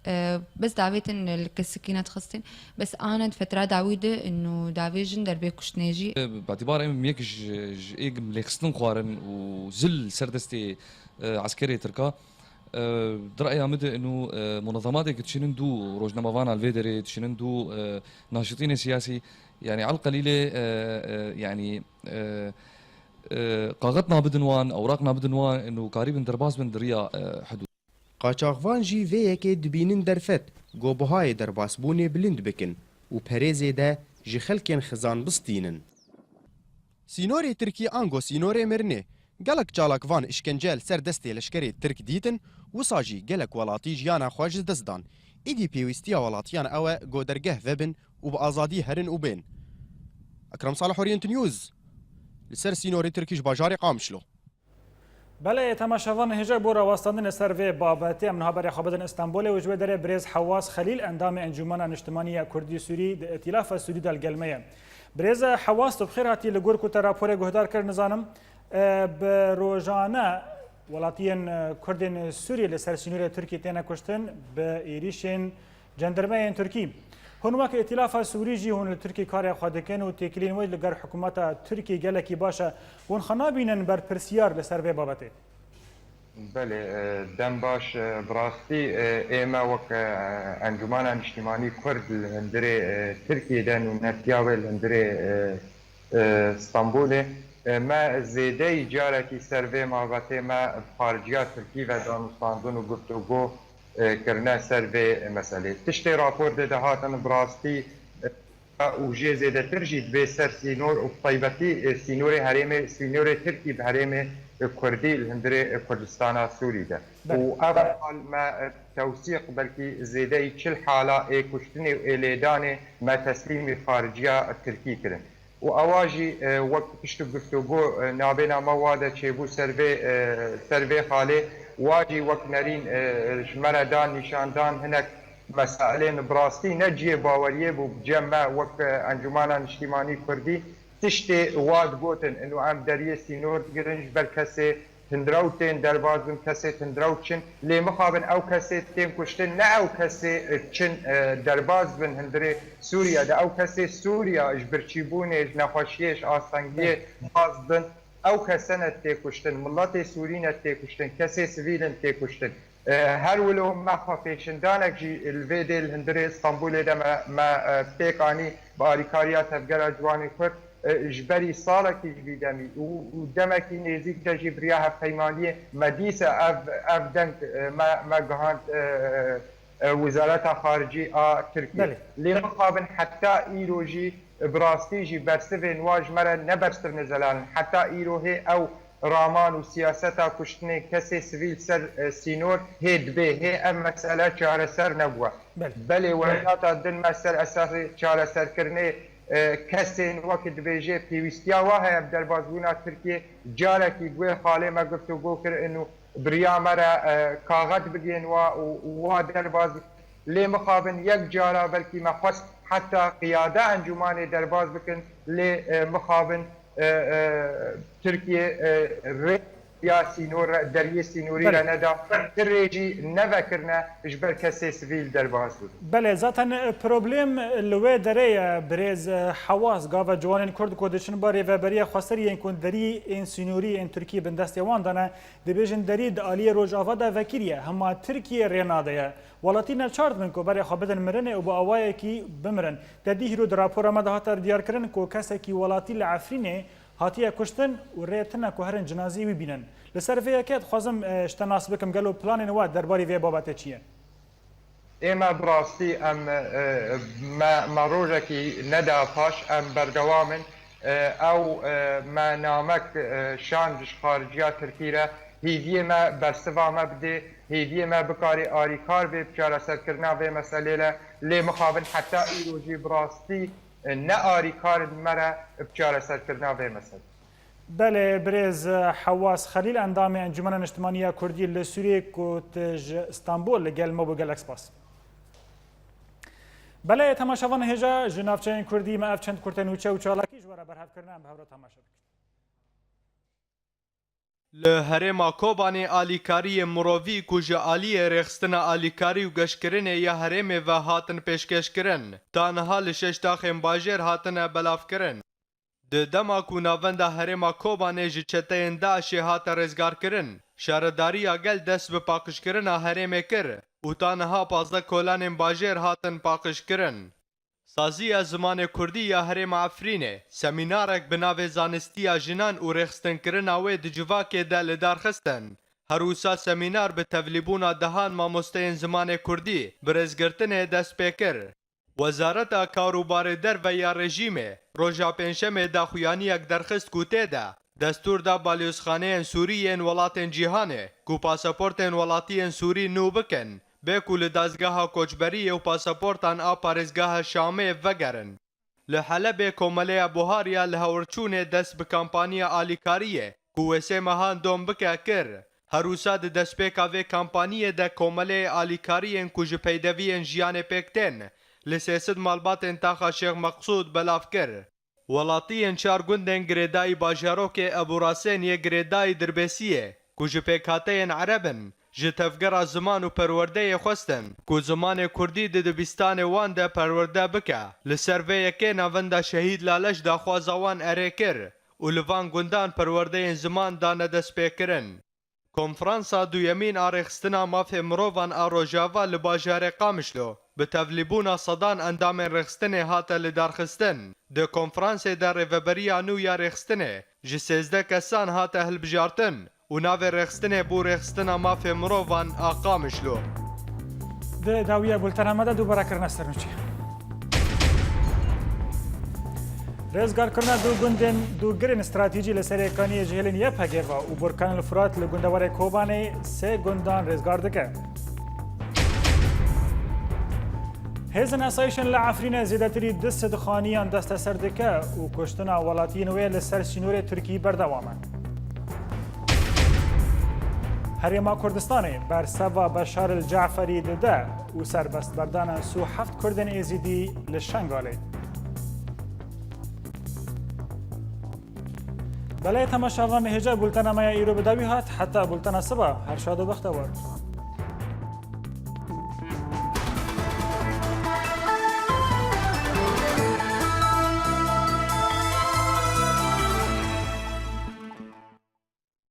E, bes davêtin li kesikî nedixistin. Bes ana di fetra dawî de inu davêjin derbê kuştinê jî. Bi îtîbar em yek ji, ji êgim lêxistin xwarin û zil ser destê, e, eskerê Tirka. E, di reya min de inu, e, munezematê ki dişînin dû rojnamevana li vê derê, dişînin dû, e, naşitînê siyasî, yani elqelîlê, e, e, yani, e, e, kaxit nabidin wan, ewraq nabidin wan, inu karîbin derbas bin di riya, e, hidûd. Qaçaxvan jî vê yekê dibînin derfet, ku buhayê derbasbûnê bilind bikin û perê zêde ji xelkên xizan bistînin. Sînorê Tirkî ango sînorê mirinê. Gelek çalakvan îşkence li ser destê leşkerê Tirk dîtin, wisa jî gelek welatî jiyana xwe ji dest dan. Îdî pêwîstiya welatiyan ew e, ku dergeh vebin û bi azadî herin û bên. Ekrem Salih, Orient News, li ser sînorê Tirkî ji bajarê Qamişlo. Belê, temaşevan, hêja bo rawestandinê ser vê babetê, em niha berê xwe bidin Stenbolê û ji wê derê birêz Hewaz Xelîl, endamê Encûmena Niştimanî ya Kurdî Sûrî di Îtîlafa Sûrî de li gel me ye. Birêz Hewaz, tu bi xêr hatî, li gor ku te raporê guhdar kir, nizanim, e, bi rojane welatiyên, e, Kurdên Sûriyê li ser sînorê Tirkiyê têne kuştin, bi êrîşên cendirmeyên Tirkî. Hûn wek Îtîlafa Sûrî jî hûn li Tirkiyê karê xwe dikin û têkiliyên wê li gel hikûmeta Tirkiyê gelekî baş e. Hûn xwe nabînin berpirsiyar li ser vê babetê? Belê, e, dem baş, e, bi rastî, e, ê me wek, e, Encûmana Niştimanî Kurd li hundirê, e, Tirkiyê de nûnetiya wê li hundirê, e, e, Stenbolê. E, me zêdeyî carekî ser vê babetê me bi xariciya Tirkî ve danûstandin û guftûgo, e, kirine ser vê meselê. Tiştê rapor de dihatin bi rastî, e, û jê zêdetir jî dibê ser sînor û bi taybetî, e, sînorê herêmê, sînorê Tirkî bi herêmê, e, Kurdî li hundirê, e, Kurdistana Sûrî de. Belê. Û ev hal me, e, tewsîq belkî zêdeyî çil hala ê kuştinê û ê lêdanê me teslîmî xariciya Tirkî kirin. Û ewa jî, e, wek pişt û guftûgo, e, nabêna me wa de çêbû ser vê, e, ser vê xalê, wa jî wek nerîn, e, ji me re dan nîşandan hinek mesailên bi rastî ne cihê baweriyê bû cem me wek, e, Encûmana Niştîmanî Kurdî. Tiştê wa digotin, ino em deriyê sînor digirin, ji ber kesê tundrew tên derbas bin, kesê tundrew çin. Lê mixabin ew kesê tên kuştin, ne ew kesê, e, çin, e, derbas bin hundirê Sûriye de. Ew kesê Sûriye ji birçîbûnê, ji nexweşiyê, ji astengiyê baz bin. Ew kese ne tê kuştin, miletê Sûrî ne tê kuştin, kesê sivîl in tê kuştin. E, her wilo me xwe pêşindanek jî li vê dê li hundirê Stenbolê de me, me, e, pêk anî bi alîkariya Tevgera Ciwanê Kurd, e, ji berî salekî ji vî demî û, û demekî nêzîk de jî bi riya hevpeymaniyê me dîse ev, ev deng, e, me, me gihand, e, e, Wezareta Xaricî a Tirkiyê. Belê. Lê mixabin heta îro jî, e, bi rastî jî bersivên wa ji me re ne bersivne zelal in. Heta îro hê ew raman û siyaseta kuştinê kesê sivîl ser, e, sînor hê dibê, hê ev mesele çareser nebûwe. Belê. Belê, welata din me ser esasê çareserkirinê, e, kesên wek dibêje pêwîstiya wa heye bi derbasbûna Tirkiyê, carekî bi wê xalê me guftûgo kir û bi riya me re, e, kaxet bigihên wa û, û wa derbas bikin. Lê mixabin yek cara belkî me xwest heta qiyada encûmanê derbas bikin, lê, e, mixabin, e, e, Tirkiye, e, rê ya sînor, deriyê sînorî Belê. re neda, ti rê jî nevekirine ji ber kesê sivîl derbas bibin. Belê, zaten, e, problem li wê derê ye, birêz, e, Hewaz, gava ciwanên Kurd ku diçin ba rêveberiya xweser yên ku derî ên sînorî ên Tirkî bin destê wan de ne, dibêjin derî di aliyê Rojava de vekirî ye, hema Tirkiye rê nade ye. Welatî neçar dibin ku berê xwe bidin mirinê û bi awayekî bimirin. Te dî hîro di rapora me de hate diyarkirin ku kesekî welatî li Efrînê hatiye kuştin û rê tune ku herin cinazeyê wî bînin. Li ser vê yekê dixwazim, e, ji te nas bikim, gelo planên we derbarê vê babetê çi ye? Ê me bi rastî em, e, me, me rojekî neda paş, em berdewam in. E, ew, e, me namek, e, şand ji xariciya Tirkî re, hêviyê me bersiva me bidê, hêviyê me bikarê arîkar bê bi çareserkirina vê meselê re, lê mixabin heta îro jî bi rastî, e, ne arîkar in me re bi çareserkirina vê meselê. Belê, birêz Hewaz Xelîl, endamê Encûmena Niştimanî ya Kurdî li Sûriyê ku tu ji Stenbol li gel me bû, gelek spas. Belê, temaşevanê hêja, ji navçeyên Kurdî me ev çend kurte nûçe û çalakî ji we re berhev kirine, em bi hev re temaşe bikin. Li herêma Kobanê alîkariyên mirovî ku ji aliyê rêxistina alîkarî û geşkirinê ya herêmê ve hatin pêşkêşkirin, ta niha li şeş taxên bajêr hatine belavkirin. Di dema ku navenda herêma Kobanê ji çeteyên DAIŞê hate rêzgarkirin, şaredariya gel dest bi paqijkirina herêmê kir û ta niha pazdeh kolanên bajêr hatin paqijkirin. Saziya Zimanê Kurdî ya Herêma Efrînê semînarek bi navê Zanistiya Jinan û Rêxistinkirina Wê di Civakê de li dar xistin. Her wisa semînar bi tevlîbûna dehan mamosteyên zimanê kurdî bi rêzgirtinê dest pê kir. Wezareta Karûbarê Derve ya rejîmê roja Pêncşemê daxuyaniyek derxist ku tê de destûr da balyozxaneyên Sûrî yên welatên cîhanê ku pasaportên welatiyên Sûrî nû bikin, bê ku li dazgeha koçberiyê û pasaportan a parêzgeha Şamê vegerin. Li Helebê Komeleya Buhariya li Hewrçûnê dest bi kampanya alîkariyê ku wê sê mehan dom bike, kir. Her wisa di destpêka vê kampaniyê de komeleyê alîkariyên ku ji peydeviyên jiyanê pêk tên li sê sed malbatên taxa Şêx Meqsûd belav kir. Welatiyên çar gundên girêdayî bajarokê Ebûrasên yê girêdayî Dirbêsiyê, ku ji pêkhateyên Ereb in, ji tevgera ziman û perwerdeyê xwestin, ku zimanê kurdî di dibistanê wan de perwerde bike. Li ser vê yekê navenda Şehîd Laleş daxwaza wan erê kir û li van gundan perwerdeyên ziman dane destpêkirin. Konferansa duyemîn a Rêxistina Mafê Mirovan a Rojava li bajarê Qamişlo bi tevlîbûna sedan endamên rêxistinê hate lidarxistin. Di konferansê de rêveberiya nû ya rêxistinê ji sêzdeh kesan hate hilbijartin û navê rêxistinê bû Rêxistina Mafê Mirovan a Qamişlo. Di dawiya bultena me de dubare kirine sernûçê. Rêzgarkirina du gundên, du girên stratejî li Serê Kaniyê ji hêlên Y P G ve û Burkan el Furat li gundewarê Kobanê sê gundan rêzgar dike. Hêzên asayişên li Efrînê zêdetirî du sed xaniyan desteser dike û kuştina welatiyên wê li ser sînorê Tirkî berdewam e. Herêma Kurdistanê berseva Beşar el Caferî dide û serbestberdana sî û heft Kurdên Êzîdî li Şengalê. Belê temaşevan, hêja bultena me ya îro bi dawî hat, heta bultena siba, her şad û bextewar.